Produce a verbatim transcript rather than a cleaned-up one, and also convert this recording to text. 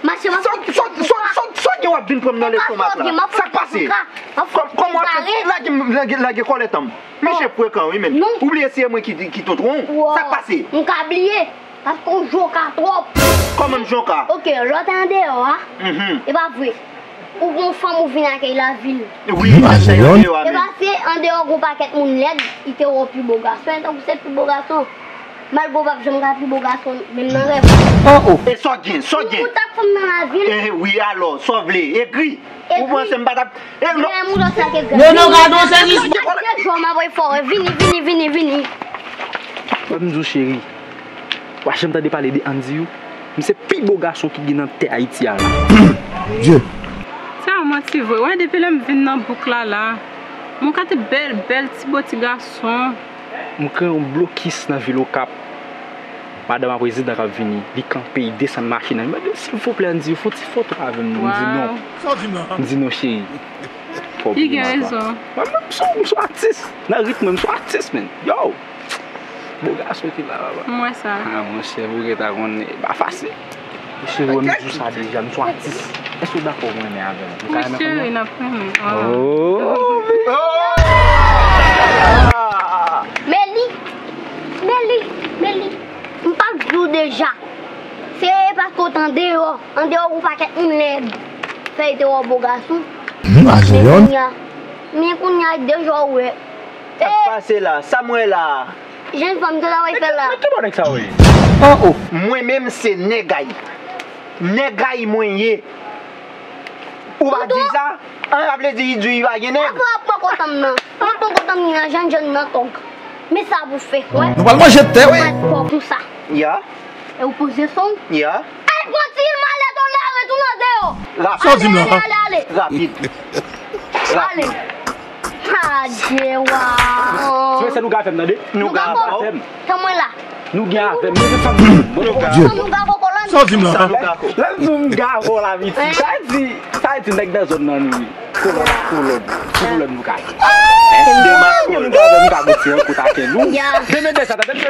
Mache, m ap fè sa, sa, sa, sa, sa gen w ap vin pran m nan lestomak la? Sa k pase? Kòman w ap fè lage, lage, lage kòlèt an m? Mesye frekan wi, men. Ou bliye se mwen ki, ki tontwon w? Sa k pase? M ka bliye. Paske w joka twòp. Kòman m joka? Ok, lè w te andeyò a, e pa vre? Ou gon fanm ou vin akèy lavil. Wi, m te andeyò a menm. E pa se andeyò gon pakèt moun lèd, li te wè w pi bo gason, e tankou se pi bo gason. Malgre w p ap janm ka pi bo gason, menm nan rèv. Oh, oh. E sa w gen, sa w gen? Ou t ap fanm nan lavil. Eh, wi, alò, sa w vle? Ekri. Ou panse m pa t ap. Gen moun sa k egzak. Non, non, gade yon sèvis. Gade jò m ap fè w. Vini, vini, vini, vini. Wè m di w cheri, w pa janm tande pale de Andy ou? M se pi bo gason ki gen nan tè Ayiti a la. Dye. Se yon manti vre. Wè, depi lè m vin nan bouk la la, m gade bèl, bèl ti bo ti gason. M kreye yon blokis nan vil Okap. Madanm a prezidan k ap vini, li kanpe, li desann machin nan. Li mande m, silvouplè, Andy, fè yon ti foto avè m non. M di non. Sa w di m la? M di non, cheri. Fò w bliye m apa. Li gen rezon. Mwen menm, m se, m se atis. Nan ritm mwen, m se atis, men. Yo! Bo gason ki la, papa. M wè sa. Ah, monchè, pou w gentan konnen, e pa fasil. Cheri, wè m di w sa deja, m se atis. Èske w dakò pou w renmen avè m? Wi, cheri, n ap renmen. Oh! Meli, Meli, Meli, m pa t di w deja. Se paske w t andeyò, andeyò gon pakèt moun lèd. Fè yo te wè w bo gason. Men kounye a, men kounye a deja w wè. Sa k pase la? Sa m wè la a? Jèn fanm, se sa w ap fè la. Men ki bò nèg sa yo ye? Oh, oh. Mwen menm se nègay. Nègay mwen ye. Ou pa di sa? An, sa vle di li di li pa gen nèg? Apa w ap pran kontan m nan? W ap pran kontan m nan, jèn jèn nan tòg. Men sa pou fè, wè. Nou pral manje tè, wi. Ou pa t fò konsa. Ya. E ou poze son? Ya. Al pran ti malèt ou la, retounen deyò. Rapid. Sa w di m la? Ale, ale, ale, ale. Rapid. Rapid. Ale. Adye, wa. Ti mesye, nou gen afè m, tande. Nou gen afè m. Tann mwen la. Nou gen afè m. Men se fanm nou. Nou gen afè m. Sa w di m la? Lè m di w m gen afè w la, Viti. Sa di, sa di nèg nan zòn nan nou ye. Kolòn, kolòn. Kolòn nou ka. Demas kolòn. Nou ka, nou ka bouti an kout ak nou. Demen de sa, tande m.